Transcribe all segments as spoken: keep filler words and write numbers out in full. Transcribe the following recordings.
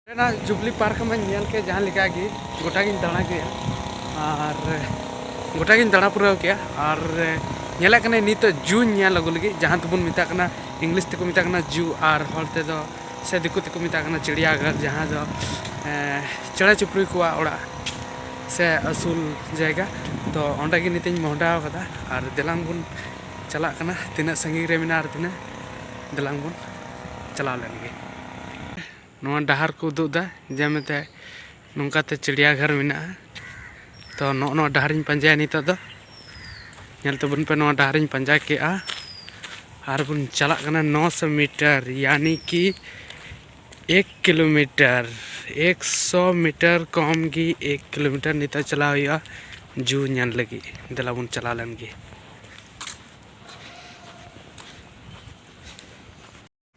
ᱚᱸᱰᱮᱱᱟᱜ Jubilee park ᱢᱟᱧ ᱧᱮᱞ ᱠᱮᱫ, ᱡᱟᱦᱟᱸ ᱞᱮᱠᱟ ᱜᱮ ᱜᱚᱴᱟᱜᱤᱧ ᱫᱟᱬᱟ ᱠᱮᱫᱼᱟ ᱟᱨ ᱜᱚᱴᱟᱜᱤᱧ ᱫᱟᱬᱟ ᱯᱩᱨᱟᱹᱣ ᱠᱮᱫᱼᱟ᱾ ᱟᱨ ᱧᱮᱞᱮᱫ ᱠᱟᱹᱱᱟᱹᱧ ᱱᱤᱛᱚᱜ ᱡᱩᱧ ᱧᱮᱞ ᱟᱹᱜᱩ ᱞᱟᱹᱜᱤᱫ, ᱡᱟᱦᱟᱸ ᱫᱚᱵᱚᱱ ᱢᱮᱛᱟᱜ ᱠᱟᱱᱟ, ᱤᱝᱞᱤᱥ ᱛᱮᱠᱚ ᱢᱮᱛᱟᱜ ᱠᱟᱱᱟ ᱡᱩ, ᱟᱨ ᱦᱚᱲ ᱛᱮᱫᱚ ᱥᱮ ᱫᱤᱠᱩ ᱛᱮᱠᱚ ᱢᱮᱛᱟᱜ ᱠᱟᱱᱟ ᱪᱤᱲᱤᱭᱟᱜᱷᱚᱨ, ᱡᱟᱦᱟᱸ ᱫᱚ ᱪᱮᱬᱮ ᱪᱤᱯᱨᱩ ᱠᱚᱣᱟᱜ ᱚᱲᱟᱜ ᱥᱮ ᱟᱹᱥᱩᱞ ᱡᱟᱭᱜᱟ᱾ ᱛᱚ ᱚᱸᱰᱮ ᱜᱮ ᱱᱤᱛᱚᱜ ᱤᱧ ᱢᱚᱦᱰᱟᱣ ᱠᱟᱫᱟ ᱟᱨ ᱫᱮᱞᱟᱝ ᱵᱚᱱ ᱪᱟᱞᱟᱜ ᱠᱟᱱᱟ, ᱛᱤᱱᱟᱹᱜ ᱥᱟᱺᱜᱤᱧ ᱨᱮ ᱢᱮᱱᱟᱜᱼᱟ ᱟᱨ ᱛᱤᱱᱟᱹᱜ, ᱫᱮᱞᱟᱝ ᱵᱚᱱ ᱪᱟᱞᱟᱣ ᱞᱮᱱ ᱜᱮ᱾ ᱱᱚᱣᱟ ᱰᱟᱦᱟᱨ ᱠᱚ ᱩᱫᱩᱜ ᱮᱫᱟ, ᱡᱮ ᱢᱮᱱᱛᱮ ᱱᱚᱝᱠᱟᱛᱮ ᱪᱤᱲᱤᱭᱟᱜᱷᱚᱨ ᱢᱮᱱᱟᱜᱼᱟ᱾ ᱛᱚ ᱱᱚᱜᱼᱚ ᱱᱚᱣᱟ ᱰᱟᱦᱟᱨᱤᱧ ᱯᱟᱸᱡᱟᱭᱟ ᱱᱤᱛᱚᱜ ᱫᱚ᱾ ᱧᱮᱞ ᱛᱟᱵᱚᱱ ᱯᱮ, ᱱᱚᱣᱟ ᱰᱟᱦᱟᱨᱤᱧ ᱯᱟᱸᱡᱟ ᱠᱮᱜᱼᱟ ᱟᱨ ᱵᱚᱱ ᱪᱟᱞᱟᱜ ᱠᱟᱱᱟ ᱱᱚᱥᱚ ᱢᱤᱴᱟᱨ, ᱭᱟᱱᱤ ᱠᱤ ᱮᱠ ᱠᱤᱞᱳᱢᱤᱴᱟᱨ, ᱮᱠᱥᱚ ᱢᱤᱴᱟᱨ ᱠᱚᱢ ᱜᱮ ᱮᱠ ᱠᱤᱞᱳᱢᱤᱴᱟᱨ ᱱᱤᱛᱚᱜ ᱪᱟᱞᱟᱣ ᱦᱩᱭᱩᱜᱼᱟ ᱡᱩ ᱧᱮᱞ ᱞᱟᱹᱜᱤᱫ᱾ ᱫᱮᱞᱟ ᱵᱚᱱ ᱪᱟᱞᱟᱣ ᱞᱮᱱ ᱜᱮ᱾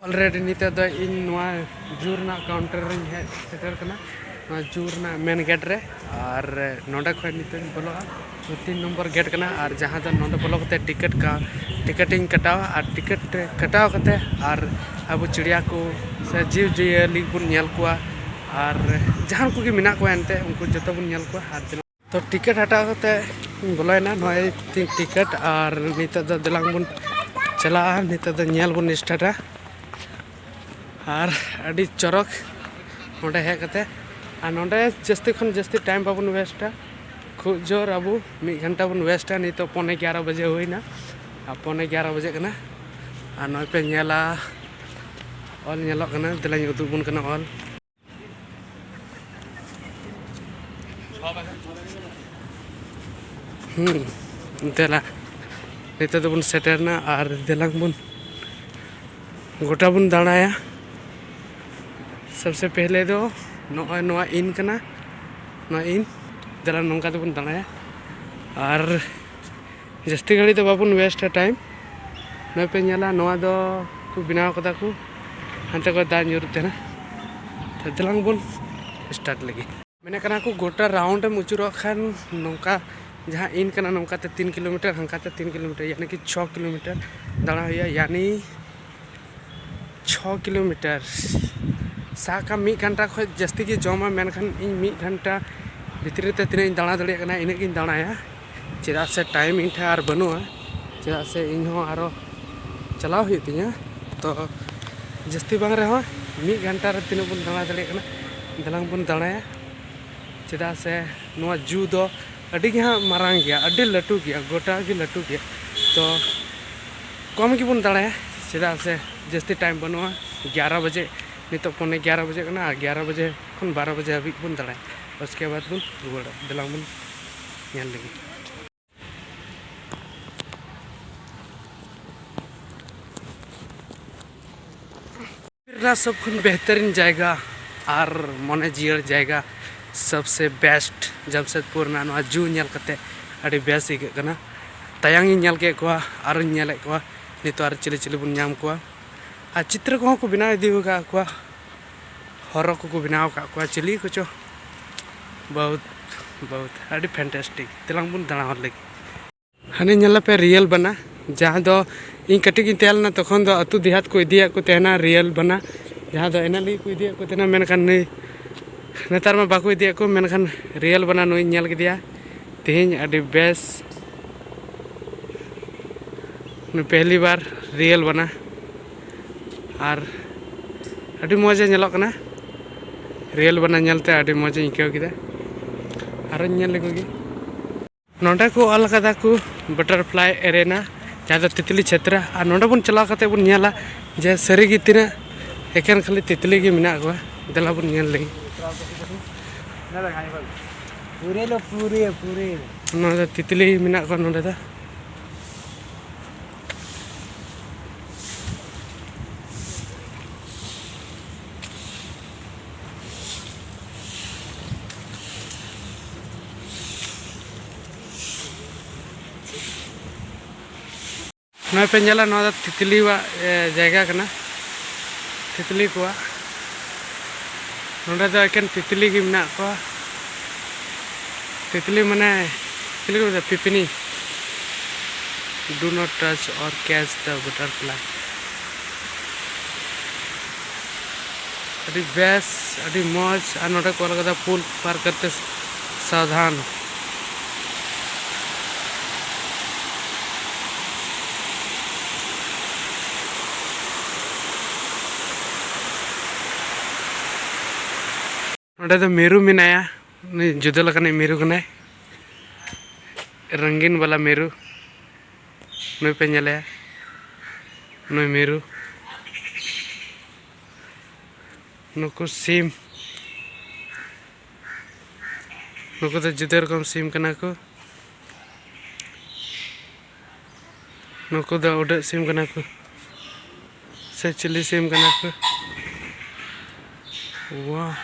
Already ᱱᱤᱛᱚᱜ ᱫᱚ ᱤᱧ ᱱᱚᱣᱟ ᱡᱩ ᱨᱮᱱᱟᱜ ᱠᱟᱣᱩᱱᱴᱟᱨ ᱨᱤᱧ ᱦᱮᱡ ᱥᱮᱴᱮᱨ ᱠᱟᱱᱟ, ᱱᱚᱣᱟ ᱡᱩ ᱨᱮᱱᱟᱜ ᱢᱮᱱ ᱜᱮᱴ ᱨᱮ᱾ ᱟᱨ ᱱᱚᱸᱰᱮ ᱠᱷᱚᱱ ᱱᱤᱛᱚᱜ ᱤᱧ ᱵᱚᱞᱚᱜᱼᱟ, ᱛᱤᱱ ᱱᱚᱢᱵᱚᱨ ᱜᱮᱴ ᱠᱟᱱᱟ᱾ ᱟᱨ ᱡᱟᱦᱟᱸ ᱫᱚ ᱱᱚᱸᱰᱮ ᱵᱚᱞᱚ ᱠᱟᱛᱮ ᱴᱤᱠᱤᱴ ᱠᱟ ᱴᱤᱠᱤᱴ ᱤᱧ ᱠᱟᱴᱟᱣᱟ ᱟᱨ ᱴᱤᱠᱤᱴ ᱠᱟᱴᱟᱣ ᱠᱟᱛᱮ ᱟᱨ ᱟᱵᱚ ᱪᱤᱲᱤᱭᱟ ᱠᱚ ᱥᱮ ᱡᱤᱵᱽ ᱡᱤᱭᱟᱹᱞᱤ ᱵᱚᱱ ᱧᱮᱞ ᱠᱚᱣᱟ ᱟᱨ ᱡᱟᱦᱟᱱ ᱠᱚᱜᱮ ᱢᱮᱱᱟᱜ ᱠᱚᱣᱟ ᱮᱱᱛᱮ, ᱩᱱᱠᱩ ᱡᱚᱛᱚ ᱵᱚᱱ ᱧᱮᱞ ᱠᱚᱣᱟ᱾ ᱟᱨ ᱛᱚ ᱴᱤᱠᱤᱴ ᱦᱟᱛᱟᱣ ᱠᱟᱛᱮ ᱤᱧ ᱵᱚᱞᱚᱭᱮᱱᱟ, ᱱᱚᱜᱼᱚᱭ ᱛᱤᱧ ᱴᱤᱠᱤᱴ᱾ ᱟᱨ ᱱᱤᱛᱚᱜ ᱫᱚ ᱫᱮᱞᱟᱝ ᱵᱚᱱ ᱪᱟᱞᱟᱜᱼᱟ, ᱱᱤᱛᱚᱜ ᱫᱚ ᱧᱮᱞ ᱵᱚᱱ ᱥᱴᱟᱨᱴᱟ᱾ ᱟᱨ ᱟᱹᱰᱤ ᱪᱚᱨᱚᱠ ᱚᱸᱰᱮ ᱦᱮᱡ ᱠᱟᱛᱮ᱾ ᱟᱨ ᱱᱚᱸᱰᱮ ᱡᱟᱹᱥᱛᱤ ᱠᱷᱚᱱ ᱡᱟᱹᱥᱛᱤ ᱴᱟᱭᱤᱢ ᱵᱟᱵᱚᱱ ᱣᱮᱥᱴᱟ, ᱠᱷᱩᱵ ᱡᱳᱨ ᱟᱵᱚ ᱢᱤᱫ ᱜᱷᱚᱱᱴᱟ ᱵᱚᱱ ᱣᱮᱥᱴᱟ᱾ ᱱᱤᱛᱚᱜ ᱯᱚᱱᱮ ᱮᱜᱟᱨᱚ ᱵᱟᱡᱮ ᱦᱩᱭᱱᱟ, ᱟᱨ ᱯᱚᱱᱮ ᱮᱜᱟᱨᱚ ᱵᱟᱡᱮᱜ ᱠᱟᱱᱟ᱾ ᱟᱨ ᱱᱚᱜᱼᱚᱭ ᱯᱮ ᱧᱮᱞᱟ, ᱚᱞ ᱧᱮᱞᱚᱜ ᱠᱟᱱᱟ, ᱫᱮᱞᱟᱧ ᱩᱫᱩᱜ ᱵᱚᱱ ᱠᱟᱱᱟ ᱚᱞ᱾ ᱦᱩᱸ, ᱫᱮᱞᱟ, ᱱᱤᱛᱚᱜ ᱫᱚᱵᱚᱱ ᱥᱮᱴᱮᱨᱱᱟ ᱟᱨ ᱫᱮᱞᱟᱝ ᱵᱚᱱ ᱜᱚᱴᱟ ᱵᱚᱱ ᱫᱟᱬᱟᱭᱟ᱾ ᱥᱚᱵᱥᱮ ᱯᱮᱦᱞᱮ ᱫᱚ ᱱᱚᱜᱼᱚᱭ ᱱᱚᱣᱟ ᱤᱱ ᱠᱟᱱᱟ, ᱱᱚᱣᱟ ᱤᱱ᱾ ᱫᱮᱞᱟ ᱱᱚᱝᱠᱟ ᱛᱮᱵᱚᱱ ᱫᱟᱬᱟᱭᱟ ᱟᱨ ᱡᱟᱹᱥᱛᱤ ᱜᱷᱟᱹᱲᱤᱡ ᱫᱚ ᱵᱟᱵᱚᱱ ᱣᱮᱥᱴᱟ ᱴᱟᱭᱤᱢ᱾ ᱱᱚᱜᱼᱚᱭ ᱯᱮ ᱧᱮᱞᱟ, ᱱᱚᱣᱟ ᱫᱚ ᱠᱚ ᱵᱮᱱᱟᱣ ᱠᱟᱫᱟ ᱠᱚ, ᱦᱟᱱᱛᱮ ᱠᱷᱚᱱ ᱫᱟᱜ ᱧᱩᱨᱩᱜ ᱛᱟᱦᱮᱱᱟ᱾ ᱛᱚ ᱫᱮᱞᱟᱝ ᱵᱚᱱ ᱥᱴᱟᱨᱴ ᱞᱮᱜᱮ᱾ ᱢᱮᱱᱮᱫ ᱠᱟᱱᱟ ᱠᱚ ᱜᱚᱴᱟ ᱨᱟᱣᱩᱱᱰ ᱮᱢ ᱟᱹᱪᱩᱨᱚᱜ ᱠᱷᱟᱱ ᱱᱚᱝᱠᱟ ᱡᱟᱦᱟᱸ ᱤᱱ ᱠᱟᱱᱟ ᱱᱚᱝᱠᱟᱛᱮ ᱛᱤᱱ ᱠᱤᱞᱳᱢᱤᱴᱟᱨ, ᱦᱟᱱᱠᱟᱛᱮ ᱛᱤᱱ ᱠᱤᱞᱳᱢᱤᱴᱟᱨ, ᱭᱟᱱᱤ ᱠᱤ ᱪᱷᱚ ᱠᱤᱞᱳᱢᱤᱴᱟᱨ ᱫᱟᱬᱟ ᱦᱩᱭᱩᱜᱼᱟ, ᱭᱟᱱᱤ ᱪᱷᱚ ᱠᱤᱞᱳᱢᱤᱴᱟᱨ᱾ ᱥᱟᱵ ᱠᱟᱜ ᱢᱤᱫ ᱜᱷᱚᱱᱴᱟ ᱠᱷᱚᱱ ᱡᱟᱹᱥᱛᱤ ᱜᱮ ᱡᱚᱢᱟ, ᱢᱮᱱᱠᱷᱟᱱ ᱤᱧ ᱢᱤᱫ ᱜᱷᱚᱱᱴᱟ ᱵᱷᱤᱛᱨᱤ ᱛᱮ ᱛᱤᱱᱟᱹᱜ ᱤᱧ ᱫᱟᱬᱟ ᱫᱟᱲᱮᱭᱟᱜ ᱠᱟᱱᱟ, ᱤᱱᱟᱹᱜ ᱜᱤᱧ ᱫᱟᱬᱟᱭᱟ᱾ ᱪᱮᱫᱟᱜ ᱥᱮ time ᱤᱧ ᱴᱷᱮᱱ ᱟᱨ ᱵᱟᱹᱱᱩᱜᱼᱟ᱾ ᱪᱮᱫᱟᱜ ᱥᱮ ᱤᱧ ᱦᱚᱸ ᱟᱨᱚ ᱪᱟᱞᱟᱣ ᱦᱩᱭᱩᱜ ᱛᱤᱧᱟᱹ᱾ ᱛᱚ ᱡᱟᱹᱥᱛᱤ ᱵᱟᱝ ᱨᱮᱦᱚᱸ ᱢᱤᱫ ᱜᱷᱚᱱᱴᱟ ᱨᱮ ᱛᱤᱱᱟᱹᱜ ᱵᱚᱱ ᱫᱟᱬᱟ ᱫᱟᱲᱮᱭᱟᱜ ᱠᱟᱱᱟ, ᱫᱮᱞᱟᱝ ᱵᱚᱱ ᱫᱟᱬᱟᱭᱟ᱾ ᱪᱮᱫᱟᱜ ᱥᱮ ᱱᱚᱣᱟ ᱡᱩ ᱫᱚ ᱟᱹᱰᱤ ᱜᱮ ᱦᱟᱸᱜ ᱢᱟᱨᱟᱝ ᱜᱮᱭᱟ, ᱟᱹᱰᱤ ᱞᱟᱹᱴᱩ ᱜᱮᱭᱟ, ᱜᱚᱴᱟ ᱜᱮ ᱞᱟᱹᱴᱩ ᱜᱮᱭᱟ᱾ ᱛᱚ ᱠᱚᱢ ᱜᱮᱵᱚᱱ ᱫᱟᱬᱟᱭᱟ, ᱪᱮᱫᱟᱜ ᱥᱮ ᱡᱟᱹᱥᱛᱤ time ᱵᱟᱹᱱᱩᱜᱼᱟ᱾ ᱜᱭᱟᱨᱟ ᱵᱟᱡᱮ, ᱱᱤᱛᱚᱜ ᱯᱚᱱᱮ ᱜᱭᱟᱨᱟ ᱵᱟᱡᱮ ᱠᱟᱱᱟ, ᱟᱨ ᱜᱭᱟᱨᱟ ᱵᱟᱡᱮ ᱠᱷᱚᱱ ᱵᱟᱨᱚ ᱵᱟᱡᱮ ᱦᱟᱹᱵᱤᱡ ᱵᱚᱱ ᱫᱟᱬᱟᱭᱟ᱾ ᱩᱥᱠᱮ ᱵᱟᱫᱽ ᱵᱚᱱ ᱨᱩᱣᱟᱹᱲᱟ᱾ ᱫᱮᱞᱟᱝ ᱵᱚᱱ ᱧᱮᱞ ᱞᱮᱜᱮ᱾ ᱨᱮᱱᱟᱜ ᱥᱚᱵ ᱠᱷᱚᱱ ᱵᱮᱦᱛᱟᱨᱤᱱ ᱡᱟᱭᱜᱟ ᱟᱨ ᱢᱚᱱᱮ ᱡᱤᱭᱟᱹᱲ ᱡᱟᱭᱜᱟ, ᱥᱚᱵᱥᱮ best ᱡᱟᱢᱥᱮᱫᱽᱯᱩᱨ ᱨᱮᱱᱟᱜ ᱱᱚᱣᱟ ᱡᱩ ᱧᱮᱞ ᱠᱟᱛᱮ ᱟᱹᱰᱤ ᱵᱮᱥ ᱟᱹᱭᱠᱟᱹᱜ ᱠᱟᱱᱟ᱾ ᱛᱟᱭᱟᱝ ᱤᱧ ᱧᱮᱞ ᱠᱮᱫ ᱠᱚᱣᱟ, ᱟᱨᱚᱧ ᱧᱮᱞᱮᱫ ᱠᱚᱣᱟ ᱱᱤᱛᱚᱜ ᱟᱨ ᱪᱤᱞᱤ ᱪᱤᱞᱤ ᱵᱚᱱ ᱧᱟᱢ ᱠᱚᱣᱟ᱾ ᱟᱨ ᱪᱤᱛᱨᱚ ᱠᱚᱦᱚᱸ ᱠᱚ ᱵᱮᱱᱟᱣ ᱤᱫᱤ ᱟᱠᱟᱫ ᱠᱚᱣᱟ, ᱦᱚᱨᱚ ᱠᱚᱠᱚ ᱵᱮᱱᱟᱣ ᱟᱠᱟᱫ ᱠᱚᱣᱟ, ᱪᱤᱞᱤ ᱠᱚᱪᱚ, ᱵᱚᱦᱩᱛ ᱵᱚᱦᱩᱛ ᱟᱹᱰᱤ fantastic᱾ ᱛᱮᱞᱟᱝ ᱵᱚᱱ ᱫᱟᱬᱟ ᱦᱚᱨ ᱞᱟᱹᱜᱤᱫ᱾ ᱦᱟᱱᱮ ᱧᱮᱞ ᱞᱮᱯᱮ ᱨᱤᱭᱮᱞ ᱵᱟᱱᱟ, ᱡᱟᱦᱟᱸ ᱫᱚ ᱤᱧ ᱠᱟᱹᱴᱤᱡ ᱜᱤᱧ ᱛᱟᱦᱮᱸ ᱞᱮᱱᱟ ᱛᱚᱠᱷᱚᱱ ᱫᱚ ᱟᱹᱛᱩ ᱫᱮᱦᱟᱛ ᱠᱚ ᱤᱫᱤᱭᱮᱫ ᱠᱚ ᱛᱟᱦᱮᱱᱟ ᱨᱤᱭᱮᱞ ᱵᱟᱱᱟ, ᱡᱟᱦᱟᱸ ᱫᱚ ᱮᱱᱮᱡ ᱞᱟᱹᱜᱤᱫ ᱠᱚ ᱤᱫᱤᱭᱮᱫ ᱠᱚ ᱛᱟᱦᱮᱱᱟ, ᱢᱮᱱᱠᱷᱟᱱ ᱱᱩᱭ ᱱᱮᱛᱟᱨ ᱢᱟ ᱵᱟᱠᱚ ᱤᱫᱤᱭᱮᱫ ᱠᱚ, ᱢᱮᱱᱠᱷᱟᱱ ᱨᱤᱭᱮᱞ ᱵᱟᱱᱟ ᱱᱩᱭᱤᱧ ᱧᱮᱞ ᱠᱮᱫᱮᱭᱟ ᱛᱮᱦᱮᱧ, ᱟᱹᱰᱤ ᱵᱮᱥ᱾ ᱱᱩᱭ ᱯᱮᱦᱞᱤ ᱵᱟᱨ ᱨᱤᱭᱮᱞ ᱵᱟᱱᱟ, ᱟᱨ ᱟᱹᱰᱤ ᱢᱚᱡᱽ ᱮ ᱧᱮᱞᱚᱜ ᱠᱟᱱᱟ᱾ ᱨᱤᱭᱮᱞ ᱵᱟᱱᱟ ᱧᱮᱞᱛᱮ ᱟᱹᱰᱤ ᱢᱚᱡᱽ ᱤᱧ ᱟᱹᱭᱠᱟᱹᱣ ᱠᱮᱫᱟ᱾ ᱟᱨᱚᱧ ᱧᱮᱞ ᱞᱮᱠᱚ ᱜᱮ᱾ ᱱᱚᱸᱰᱮ ᱠᱚ ᱚᱞ ᱠᱟᱫᱟ ᱠᱚ Butterfly Arena, ᱡᱟᱦᱟᱸ ᱫᱚ ᱛᱤᱛᱞᱤ ᱪᱷᱟᱛᱨᱟ᱾ ᱟᱨ ᱱᱚᱸᱰᱮ ᱵᱚᱱ ᱪᱟᱞᱟᱣ ᱠᱟᱛᱮ ᱵᱚᱱ ᱧᱮᱞᱟ ᱡᱮ ᱥᱟᱹᱨᱤ ᱜᱮ ᱛᱤᱱᱟᱹᱜ ᱮᱠᱮᱱ ᱠᱷᱟᱹᱞᱤ ᱛᱤᱛᱞᱤ ᱜᱮ ᱢᱮᱱᱟᱜ ᱠᱚᱣᱟ᱾ ᱫᱮᱞᱟ ᱵᱚᱱ ᱧᱮᱞ ᱞᱮᱜᱮ᱾ ᱯᱩᱨᱮ ᱞᱳ, ᱯᱩᱨᱮ, ᱯᱩᱨᱮ᱾ ᱱᱚᱣᱟ ᱫᱚ ᱛᱤᱛᱞᱤ ᱢᱮᱱᱟᱜ ᱠᱚᱣᱟ ᱱᱚᱸᱰᱮ ᱫᱚ᱾ ᱱᱚᱜᱼᱚᱭ ᱯᱮ ᱧᱮᱞᱟ, ᱱᱚᱣᱟ ᱫᱚ ᱛᱤᱛᱞᱤᱣᱟᱜ, ᱮ, ᱡᱟᱭᱜᱟ ᱠᱟᱱᱟ, ᱛᱤᱛᱞᱤ ᱠᱚᱣᱟᱜ᱾ ᱱᱚᱸᱰᱮ ᱫᱚ ᱮᱠᱮᱱ ᱛᱤᱛᱞᱤ ᱜᱮ ᱢᱮᱱᱟᱜ ᱠᱚᱣᱟ᱾ ᱛᱤᱛᱞᱤ ᱢᱟᱱᱮ ᱪᱤᱞᱤ ᱠᱚ ᱢᱮᱛᱟᱜᱼᱟ? ᱯᱤᱯᱤᱱᱤ᱾ Do not touch or catch the butterfly. ᱟᱹᱰᱤ ᱵᱮᱥ, ᱟᱹᱰᱤ ᱢᱚᱡᱽ᱾ ᱟᱨ ᱱᱚᱰᱮ ᱠᱚ ᱚᱞ ᱠᱟᱫᱟ, "ᱯᱩᱞ ᱯᱟᱨ ᱠᱟᱨᱛᱮ ᱥᱟᱵᱫᱷᱟᱱ"᱾ ᱱᱚᱰᱮ ᱫᱚ ᱢᱤᱨᱩ ᱢᱮᱱᱟᱭᱟ, ᱩᱱᱤ ᱡᱩᱫᱟᱹ ᱞᱮᱠᱟᱱᱤᱡ ᱢᱤᱨᱩ ᱠᱟᱱᱟᱭ, ᱨᱚᱝᱜᱤᱱ ᱵᱟᱞᱟ ᱢᱤᱨᱩ᱾ ᱱᱩᱭ ᱯᱮ ᱧᱮᱞᱮᱭᱟ, ᱱᱩᱭ ᱢᱤᱨᱩ᱾ ᱱᱩᱠᱩ ᱥᱤᱢ, ᱱᱩᱠᱩ ᱫᱚ ᱡᱩᱫᱟᱹ ᱨᱚᱠᱚᱢ ᱥᱤᱢ ᱠᱟᱱᱟ ᱠᱚ᱾ ᱱᱩᱠᱩ ᱫᱚ ᱩᱰᱟᱹᱜ ᱥᱤᱢ ᱠᱟᱱᱟ ᱠᱚ ᱥᱮ ᱪᱤᱞᱤ ᱥᱤᱢ ᱠᱟᱱᱟ ᱠᱚ? ᱣᱟ᱾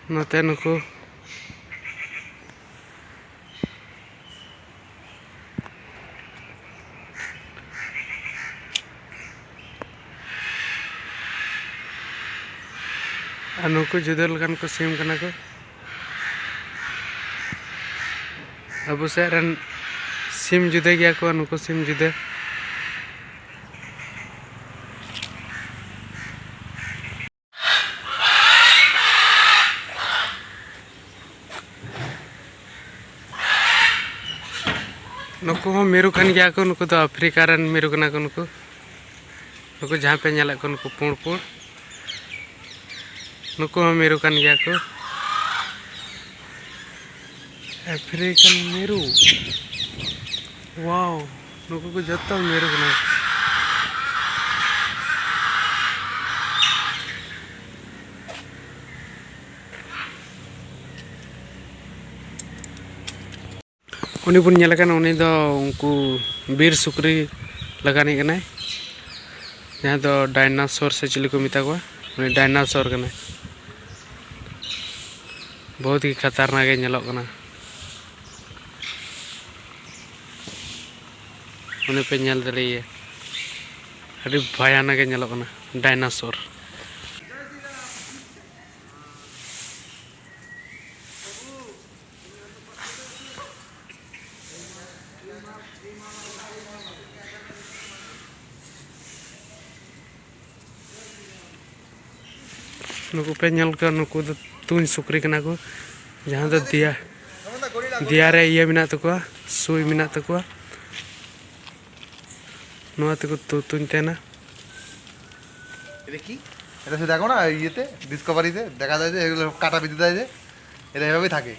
ᱱᱚᱛᱮ ᱱᱩᱠᱩ ᱟᱨ ᱱᱩᱠᱩ ᱡᱩᱫᱟᱹ ᱞᱮᱠᱟᱱ ᱠᱚ ᱥᱤᱢ ᱠᱟᱱᱟ ᱠᱚ᱾ ᱟᱵᱚ ᱥᱮᱫ ᱨᱮᱱ ᱥᱤᱢ ᱡᱩᱫᱟᱹ ᱜᱮᱭᱟ ᱠᱚ, ᱱᱩᱠᱩ ᱥᱤᱢ ᱡᱩᱫᱟᱹ᱾ ᱱᱩᱠᱩ ᱦᱚᱸ ᱢᱤᱨᱩ ᱠᱟᱱ ᱜᱮᱭᱟ ᱠᱚ, ᱱᱩᱠᱩ ᱫᱚ ᱟᱯᱷᱨᱤᱠᱟ ᱨᱮᱱ ᱢᱤᱨᱩ ᱠᱟᱱᱟ ᱠᱚ᱾ ᱱᱩᱠᱩ, ᱱᱩᱠᱩ ᱡᱟᱦᱟᱸ ᱯᱮ ᱧᱮᱞᱮᱫ ᱠᱚ, ᱱᱩᱠᱩ ᱯᱩᱸᱰ ᱯᱩᱸᱰ, ᱱᱩᱠᱩ ᱦᱚᱸ ᱢᱤᱨᱩ ᱠᱟᱱ ᱜᱮᱭᱟ ᱠᱚ᱾ ᱟᱯᱷᱨᱤᱠᱟᱱ ᱢᱤᱨᱩ, ᱣᱟᱣ, ᱱᱩᱠᱩ ᱠᱚ ᱡᱚᱛᱚ ᱢᱤᱨᱩ ᱠᱟᱱᱟ᱾ ᱩᱱᱤ ᱵᱚᱱ ᱧᱮᱞᱮ ᱠᱟᱱ, ᱩᱱᱤ ᱫᱚ ᱩᱱᱠᱩ ᱵᱤᱨ ᱥᱩᱠᱨᱤ ᱞᱮᱠᱟᱱᱤᱡ ᱠᱟᱱᱟᱭ, ᱡᱟᱦᱟᱸ ᱫᱚ ᱰᱟᱭᱱᱟᱥᱚᱨ ᱥᱮ ᱪᱤᱞᱤ ᱠᱚ ᱢᱮᱛᱟ ᱠᱚᱣᱟ, ᱩᱱᱤ ᱰᱟᱭᱱᱟᱥᱚᱨ ᱠᱟᱱᱟᱭ᱾ ᱵᱚᱦᱩᱛ ᱜᱮ ᱠᱷᱟᱛᱟᱨᱱᱟᱠ ᱜᱮ ᱧᱮᱞᱚᱜ ᱠᱟᱱᱟ, ᱩᱱᱤ ᱯᱮ ᱧᱮᱞ ᱫᱟᱲᱮᱭᱟᱭᱟ᱾ ᱟᱹᱰᱤ ᱵᱷᱚᱭᱟᱱᱚᱠ ᱜᱮ ᱧᱮᱞᱚᱜ ᱠᱟᱱᱟ ᱰᱟᱭᱱᱳᱥᱚᱨ᱾ ᱱᱩᱠᱩ ᱯᱮ ᱧᱮᱞ ᱠᱚᱣᱟ, ᱱᱩᱠᱩ ᱫᱚ ᱛᱩᱧ ᱥᱩᱠᱨᱤ ᱠᱟᱱᱟ ᱠᱚ, ᱡᱟᱦᱟᱸ ᱫᱚ ᱫᱮᱭᱟ, ᱫᱮᱭᱟ ᱨᱮ ᱤᱭᱟᱹ ᱢᱮᱱᱟᱜ ᱛᱟᱠᱚᱣᱟ, ᱥᱩᱭ ᱢᱮᱱᱟᱜ ᱛᱟᱠᱚᱣᱟ᱾ ᱱᱚᱣᱟ ᱛᱮᱠᱚ ᱛᱩ-, ᱛᱩᱧ ᱛᱟᱦᱮᱱᱟ᱾ এটা কি? এটা সে দেখো না, ইয়েতে, ডিসকভারিতে দেখা যায় যে এগুলো কাটা বিঁধে দেয় যে, এটা এভাবেই থাকে।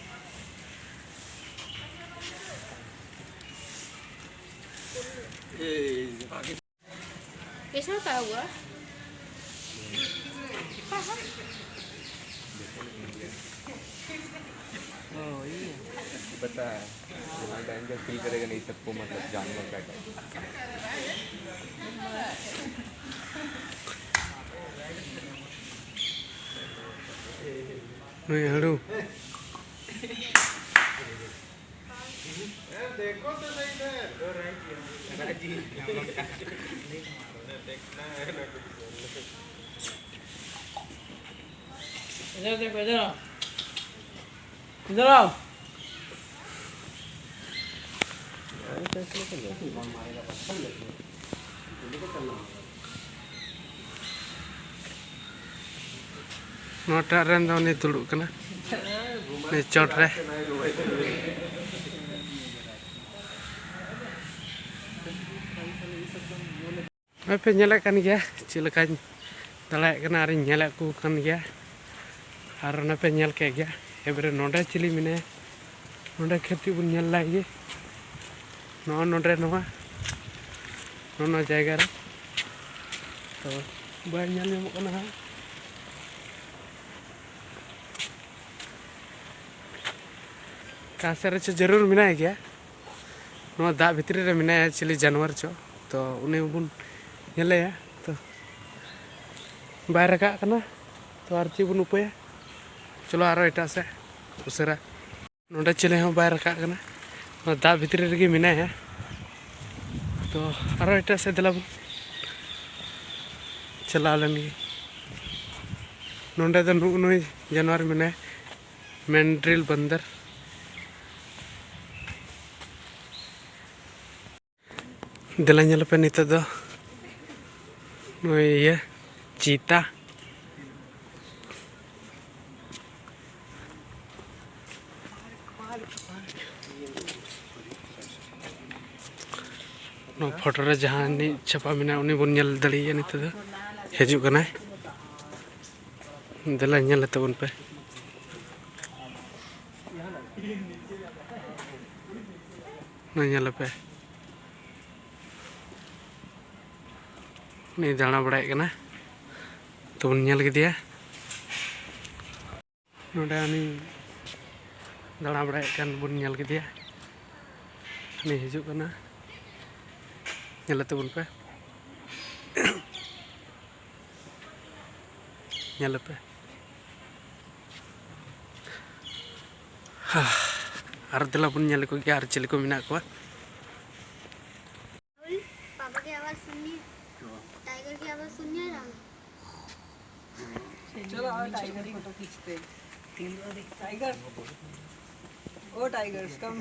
कैसा होता है हुआ? पता है, तुम्हारा टाइम का फील करेगा नहीं सबको, मतलब जानवर का टाइम। ᱱᱩᱭ ᱦᱟᱹᱲᱩ᱾ ᱱᱚᱣᱟᱴᱟᱜ ᱨᱮᱱ ᱫᱚ ᱩᱱᱤ ᱫᱩᱲᱩᱵ ᱠᱟᱱᱟ, ᱩᱱᱤ ᱪᱚᱴ ᱨᱮ᱾ ᱱᱚᱜᱼᱚᱭ ᱯᱮ ᱧᱮᱞᱮᱫ ᱠᱟᱱ ᱜᱮᱭᱟ ᱪᱮᱫ ᱞᱮᱠᱟᱧ ᱫᱟᱬᱟᱭᱮᱫ ᱠᱟᱱᱟ ᱟᱨᱤᱧ ᱧᱮᱞᱮᱫ ᱠᱚ ᱠᱟᱱ ᱜᱮᱭᱟ᱾ ᱟᱨ ᱚᱱᱟ ᱯᱮ ᱧᱮᱞ ᱠᱮᱫ ᱜᱮᱭᱟ, ᱮᱵᱟᱨᱮ ᱱᱚᱰᱮ ᱪᱤᱞᱤ ᱢᱮᱱᱟᱭᱟ, ᱱᱚᱰᱮ ᱠᱟᱹᱴᱤᱡ ᱵᱚᱱ ᱧᱮᱞ ᱞᱟᱭ ᱜᱮ᱾ ᱱᱚᱜᱼᱚ ᱱᱚᱰᱮ ᱱᱚᱣᱟ, ᱱᱚᱜᱼᱚ ᱱᱚᱣᱟ ᱡᱟᱭᱜᱟ ᱨᱮ᱾ ᱛᱚ ᱵᱟᱭ ᱧᱮᱞ ᱧᱟᱢᱚᱜ ᱠᱟᱱᱟ ᱦᱟᱸᱜ᱾ ᱚᱠᱟ ᱥᱮᱫ ᱨᱮᱪᱚ ᱡᱟᱹᱨᱩᱲ ᱢᱮᱱᱟᱭ ᱜᱮᱭᱟ᱾ ᱱᱚᱣᱟ ᱫᱟᱜ ᱵᱷᱤᱛᱨᱤ ᱨᱮ ᱢᱮᱱᱟᱭᱟ ᱪᱤᱞᱤ ᱡᱟᱱᱣᱟᱨ ᱪᱚ, ᱛᱚ ᱩᱱᱤ ᱵᱚᱱ ᱧᱮᱞᱮᱭᱟ᱾ ᱛᱚ ᱵᱟᱭ ᱨᱟᱠᱟᱵ ᱠᱟᱱᱟ, ᱛᱚ ᱟᱨ ᱪᱮᱫ ᱵᱚᱱ ᱩᱯᱟᱹᱭᱟ? ᱪᱚᱞᱚ ᱟᱨᱚ ᱮᱴᱟᱜ ᱥᱮᱫ ᱩᱥᱟᱹᱨᱟ᱾ ᱱᱚᱰᱮ ᱪᱤᱞᱤ ᱦᱚᱸ ᱵᱟᱭ ᱨᱟᱠᱟᱵ ᱠᱟᱱᱟ, ᱱᱚᱣᱟ ᱫᱟᱜ ᱵᱷᱤᱛᱨᱤ ᱨᱮᱜᱮ ᱢᱮᱱᱟᱭᱟ᱾ ᱛᱚ ᱟᱨᱚ ᱮᱴᱟᱜ ᱥᱮᱫ ᱫᱮᱞᱟ ᱵᱚᱱ᱾ ᱪᱟᱞᱟᱣ ᱞᱮᱱ ᱜᱮ᱾ ᱱᱚᱸᱰᱮ ᱫᱚ ᱱᱩᱜᱼᱩ ᱱᱩᱭ ᱡᱟᱱᱣᱟᱨ ᱢᱮᱱᱟᱭ, ᱢᱮᱱᱰᱨᱤᱞ ᱵᱟᱱᱫᱟᱨ᱾ ᱫᱮᱞᱟ ᱧᱮᱞ ᱯᱮ ᱱᱤᱛᱚᱜ ᱫᱚ ᱱᱩᱭ ᱤᱭᱟᱹ ᱪᱤᱛᱟ᱾ ᱱᱚᱣᱟ ᱯᱷᱳᱴᱳ ᱨᱮ ᱡᱟᱦᱟᱸᱭ ᱪᱷᱟᱯᱟ ᱢᱮᱱᱟᱭ, ᱩᱱᱤ ᱵᱚᱱ ᱧᱮᱞ ᱫᱟᱲᱮᱭᱟᱭᱟ ᱱᱤᱛᱚᱜ ᱫᱚ᱾ ᱦᱤᱡᱩᱜ ᱠᱟᱱᱟᱭ᱾ ᱫᱮᱞᱟ ᱧᱮᱞ ᱛᱟᱵᱚᱱ ᱯᱮ᱾ ᱱᱚᱣᱟ ᱧᱮᱞ ᱯᱮ᱾ ᱩᱱᱤ ᱫᱟᱬᱟ ᱵᱟᱲᱟᱭᱮᱫ ᱠᱟᱱᱟ᱾ ᱛᱚᱵᱚᱱ ᱧᱮᱞ ᱠᱮᱫᱮᱭᱟ᱾ ᱱᱚᱰᱮ ᱩᱱᱤ ᱫᱟᱬᱟ ᱵᱟᱲᱟᱭᱮᱫ ᱠᱟᱱ ᱵᱚᱱ ᱧᱮᱞ ᱠᱮᱫᱮᱭᱟ᱾ ᱩᱱᱤ ᱦᱤᱡᱩᱜ ᱠᱟᱱᱟ᱾ ᱧᱮᱞᱮ ᱛᱟᱵᱚᱱ ᱯᱮ᱾ ᱧᱮᱞᱮ ᱯᱮ᱾ ᱟᱨ ᱫᱮᱞᱟ ᱵᱚᱱ ᱧᱮᱞ ᱞᱮᱠᱚ ᱜᱮᱭᱟ ᱟᱨ ᱪᱤᱞᱤ ᱠᱚ ᱢᱮᱱᱟᱜ ᱠᱚᱣᱟ᱾ पापा की आवाज़ सुननी है। टाइगर की आवाज़ सुननी है ना। चलो आओ, टाइगर फोटो खींचते हैं। टाइगर, ओ टाइगर्स, कम।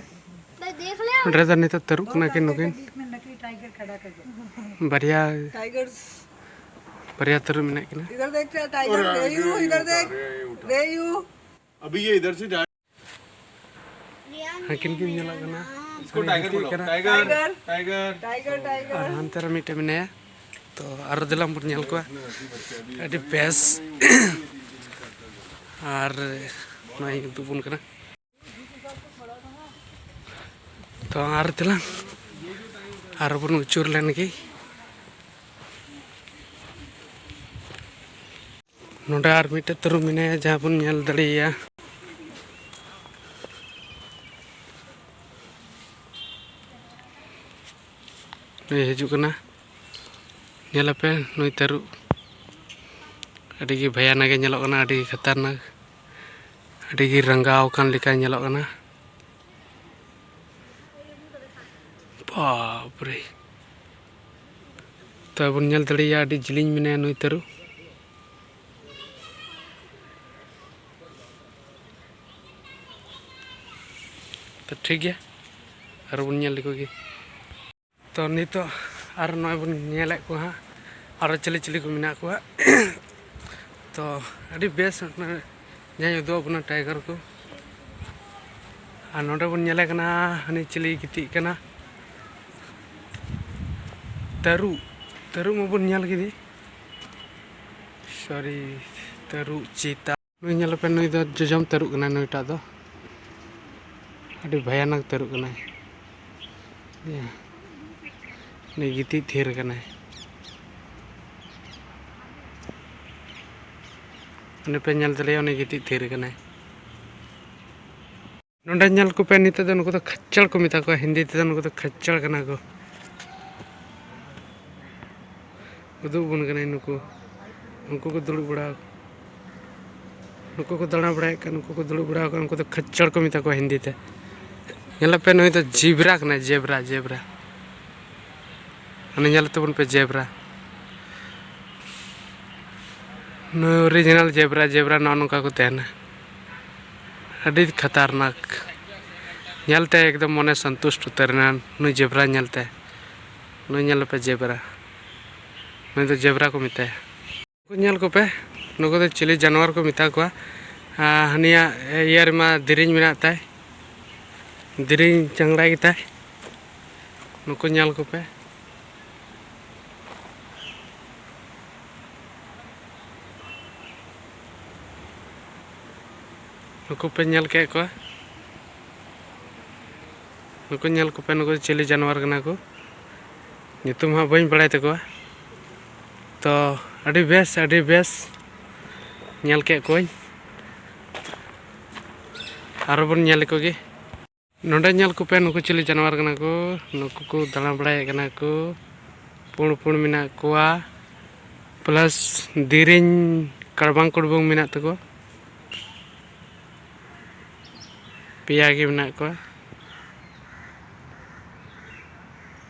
भाई, देख ले। ᱱᱚᱰᱮ ᱫᱚ ᱱᱤᱛᱚᱜ ᱛᱟᱹᱨᱩᱵ ᱠᱟᱱᱟ ᱠᱤᱱ ᱱᱩᱠᱤᱱ᱾ बीच में नकली टाइगर खड़ा कर दो। ᱵᱟᱨᱭᱟ, टाइगर्स, ᱵᱟᱨᱭᱟ ᱛᱟᱹᱨᱩᱵ ᱢᱮᱱᱟᱜ ᱠᱤᱱᱟ᱾ इधर देख, टाइगर, रेयू, इधर देख, रेयू। अभी ये इधर से जा। ᱦᱟᱹᱠᱤᱱ ᱠᱤᱱ ᱧᱮᱞᱚᱜ ᱠᱟᱱᱟ᱾ इसको टाइगर बुलाओ। Tiger, Tiger. Tiger, Tiger. ᱟᱨ ᱦᱟᱱᱛᱮ ᱨᱮ ᱢᱤᱫᱴᱮᱱ ᱢᱮᱱᱟᱭᱟ᱾ ᱛᱚ ᱟᱨ ᱫᱮᱞᱟ ᱵᱚᱱ ᱧᱮᱞ ᱠᱚᱣᱟ᱾ ᱟᱹᱰᱤ ᱵᱮᱥ᱾ ᱟᱨ ᱱᱚᱜᱼᱚᱭ ᱩᱫᱩᱜ ᱵᱚᱱ ᱠᱟᱱᱟ᱾ ᱛᱚ ᱟᱨ ᱫᱮᱞᱟ ᱟᱨ ᱵᱚᱱ ᱟᱹᱪᱩᱨ ᱞᱮᱱ ᱜᱮ᱾ ᱱᱚᱰᱮ ᱟᱨ ᱢᱤᱫᱴᱮᱡ ᱛᱟᱹᱨᱩᱵ ᱢᱮᱱᱟᱭᱟ, ᱡᱟᱦᱟᱸ ᱵᱚᱱ ᱧᱮᱞ ᱫᱟᱲᱮᱭᱟᱭᱟ᱾ ᱱᱩᱭ ᱦᱤᱡᱩᱜ ᱠᱟᱱᱟ᱾ ᱧᱮᱞ ᱟᱯᱮ ᱱᱩᱭ ᱛᱟᱹᱨᱩᱵ᱾ ᱟᱹᱰᱤ ᱜᱮ ᱵᱷᱟᱭᱟᱱᱟᱠ ᱮ ᱧᱮᱞᱚᱜ ᱠᱟᱱᱟ, ᱟᱹᱰᱤ ᱜᱮ ᱠᱷᱟᱛᱟᱨᱱᱟᱠ, ᱟᱹᱰᱤ ᱜᱮ ᱨᱟᱸᱜᱟᱣ ᱟᱠᱟᱱ ᱞᱮᱠᱟᱭ ᱧᱮᱞᱚᱜ ᱠᱟᱱᱟ᱾ ᱵᱟᱯ ᱨᱮ᱾ ᱛᱚ ᱵᱚᱱ ᱧᱮᱞ ᱫᱟᱲᱮᱭᱟᱜᱼᱟ, ᱟᱹᱰᱤ ᱡᱤᱞᱤᱧ ᱢᱮᱱᱟᱭᱟ ᱱᱩᱭ ᱛᱟᱹᱨᱩᱵ᱾ ᱛᱚ ᱴᱷᱤᱠ ᱜᱮᱭᱟ, ᱟᱨ ᱵᱚᱱ ᱧᱮᱞ ᱞᱮᱠᱚ ᱜᱮ᱾ ᱛᱚ ᱱᱤᱛᱚᱜ ᱟᱨ ᱱᱚᱜᱼᱚᱭ ᱵᱚᱱ ᱧᱮᱞᱮᱫ ᱠᱚᱣᱟ ᱦᱟᱸᱜ, ᱟᱨᱚ ᱪᱤᱞᱤ ᱪᱤᱞᱤ ᱠᱚ ᱢᱮᱱᱟᱜ ᱠᱚᱣᱟ᱾ ᱛᱚ ᱟᱹᱰᱤ ᱵᱮᱥ ᱡᱟᱦᱟᱸᱭ ᱩᱫᱩᱜ ᱟᱵᱚᱱᱟ ᱴᱟᱭᱜᱟᱨ ᱠᱚ᱾ ᱟᱨ ᱱᱚᱰᱮ ᱵᱚᱱ ᱧᱮᱞᱮ ᱠᱟᱱᱟ, ᱦᱟᱹᱱᱤ ᱪᱤᱞᱤ ᱜᱤᱛᱤᱡ ᱠᱟᱱᱟ, ᱛᱟᱹᱨᱩᱵ᱾ ᱛᱟᱹᱨᱩᱵ ᱢᱟᱵᱚᱱ ᱧᱮᱞ ᱠᱮᱫᱮ, ᱥᱚᱨᱤ, ᱛᱟᱹᱨᱩᱵ, ᱪᱤᱛᱟ᱾ ᱱᱩᱭ ᱧᱮᱞ ᱯᱮ, ᱱᱩᱭ ᱫᱚ ᱡᱚᱡᱚᱢ ᱛᱟᱹᱨᱩᱵ ᱠᱟᱱᱟᱭ, ᱱᱩᱭᱴᱟᱜ ᱫᱚ ᱟᱹᱰᱤ ᱵᱷᱚᱭᱟᱱᱚᱠ ᱛᱟᱹᱨᱩᱵ ᱠᱟᱱᱟᱭ᱾ ᱤᱭᱟᱹ, ᱩᱱᱤ ᱜᱤᱛᱤᱡ ᱛᱷᱤᱨ ᱠᱟᱱᱟᱭ᱾ ᱩᱱᱤ ᱯᱮ ᱧᱮᱞ ᱫᱟᱲᱮᱭᱟᱜᱼᱟ, ᱩᱱᱤ ᱜᱤᱛᱤᱡ ᱛᱷᱤᱨ ᱠᱟᱱᱟᱭ᱾ ᱱᱚᱰᱮ ᱧᱮᱞ ᱠᱚᱯᱮ, ᱱᱤᱛᱚᱜ ᱫᱚ ᱱᱩᱠᱩ ᱫᱚ ᱠᱷᱟᱪᱪᱟᱲ ᱠᱚ ᱢᱮᱛᱟ ᱠᱚᱣᱟ, ᱦᱤᱱᱫᱤ ᱛᱮᱫᱚ ᱱᱩᱠᱩ ᱫᱚ ᱠᱷᱟᱪᱪᱟᱲ ᱠᱟᱱᱟ ᱠᱚ᱾ ᱩᱫᱩᱜ ᱟᱵᱚᱱ ᱠᱟᱹᱱᱟᱹᱧ ᱱᱩᱠᱩ, ᱩᱱᱠᱩ ᱠᱚ ᱫᱩᱲᱩᱵ ᱵᱟᱲᱟ, ᱱᱩᱠᱩ ᱠᱚ ᱫᱟᱬᱟ ᱵᱟᱲᱟᱭᱮᱫ ᱠᱟᱱ, ᱩᱱᱠᱩ ᱠᱚ ᱫᱩᱲᱩᱵ ᱵᱟᱲᱟ ᱟᱠᱟᱱ, ᱩᱱᱠᱩ ᱫᱚ ᱠᱷᱟᱪᱪᱟᱲ ᱠᱚ ᱢᱮᱛᱟ ᱠᱚᱣᱟ ᱦᱤᱱᱫᱤ ᱛᱮ᱾ ᱧᱮᱞ ᱯᱮ, ᱱᱩᱭ ᱫᱚ ᱡᱮᱵᱽᱨᱟ ᱠᱟᱱᱟᱭ, ᱡᱮᱵᱽᱨᱟ, ᱡᱮᱵᱽᱨᱟ᱾ ᱩᱱᱤ ᱧᱮᱞ ᱛᱟᱵᱚᱱ ᱯᱮ, ᱡᱮᱵᱽᱨᱟ᱾ ᱱᱩᱭ ᱚᱨᱤᱡᱤᱱᱟᱞ ᱡᱮᱵᱽᱨᱟ, ᱡᱮᱵᱽᱨᱟ ᱱᱚᱜᱼᱚ ᱱᱚᱝᱠᱟ ᱠᱚ ᱛᱟᱦᱮᱱᱟ᱾ ᱟᱹᱰᱤ ᱠᱷᱟᱛᱟᱨᱱᱟᱠ᱾ ᱧᱮᱞᱛᱮ ᱮᱠᱫᱚᱢ ᱢᱚᱱᱮ ᱥᱚᱱᱛᱩᱥᱴ ᱩᱛᱟᱹᱨ ᱮᱱᱟ ᱱᱩᱭ ᱡᱮᱵᱽᱨᱟ ᱧᱮᱞᱛᱮ᱾ ᱱᱩᱭ ᱧᱮᱞ ᱯᱮ ᱡᱮᱵᱽᱨᱟ᱾ ᱱᱩᱭ ᱫᱚ ᱡᱮᱵᱽᱨᱟ ᱠᱚ ᱢᱮᱛᱟᱭᱟ᱾ ᱱᱩᱠᱩ ᱧᱮᱞ ᱠᱚᱯᱮ, ᱱᱩᱠᱩ ᱫᱚ ᱪᱤᱞᱤ ᱡᱟᱱᱣᱟᱨ ᱠᱚ ᱢᱮᱛᱟ ᱠᱚᱣᱟ? ᱟᱨ ᱦᱟᱹᱱᱤᱭᱟᱜ ᱤᱭᱟᱹ ᱨᱮᱢᱟ ᱫᱮᱨᱮᱧ ᱢᱮᱱᱟᱜ ᱛᱟᱭ, ᱫᱮᱨᱮᱧ ᱪᱟᱝᱲᱟ ᱜᱮᱛᱟᱭ᱾ ᱱᱩᱠᱩ ᱧᱮᱞ ᱠᱚᱯᱮ᱾ ᱱᱩᱠᱩ ᱯᱮ ᱧᱮᱞ ᱠᱮᱫ ᱠᱚᱣᱟ? ᱱᱩᱠᱩ ᱧᱮᱞ ᱠᱚᱯᱮ, ᱱᱩᱠᱩ ᱪᱤᱞᱤ ᱡᱟᱱᱣᱟᱨ ᱠᱟᱱᱟ ᱠᱚ, ᱧᱩᱛᱩᱢ ᱦᱚᱸ ᱵᱟᱹᱧ ᱵᱟᱲᱟᱭ ᱛᱟᱠᱚᱣᱟ᱾ ᱛᱚ ᱟᱹᱰᱤ ᱵᱮᱥ, ᱟᱹᱰᱤ ᱵᱮᱥ ᱧᱮᱞ ᱠᱮᱫ ᱠᱚᱣᱟᱧ᱾ ᱟᱨᱚ ᱵᱚᱱ ᱧᱮᱞ ᱞᱮᱠᱚ ᱜᱮ᱾ ᱱᱚᱰᱮ ᱧᱮᱞ ᱠᱚᱯᱮ, ᱱᱩᱠᱩ ᱪᱤᱞᱤ ᱡᱟᱱᱣᱟᱨ ᱠᱟᱱᱟ ᱠᱚ? ᱱᱩᱠᱩ ᱠᱚ ᱫᱟᱬᱟ ᱵᱟᱲᱟᱭᱮᱫ ᱠᱟᱱᱟ ᱠᱚ, ᱯᱩᱬ ᱯᱩᱬ ᱢᱮᱱᱟᱜ ᱠᱚᱣᱟ, ᱯᱞᱟᱥ ᱫᱮᱨᱮᱧ ᱠᱟᱲᱵᱟᱝ ᱠᱩᱲᱵᱩᱝ ᱢᱮᱱᱟᱜ ᱛᱟᱠᱚᱣᱟ᱾ ᱯᱮᱭᱟ ᱜᱮ ᱢᱮᱱᱟᱜ ᱠᱚᱣᱟ,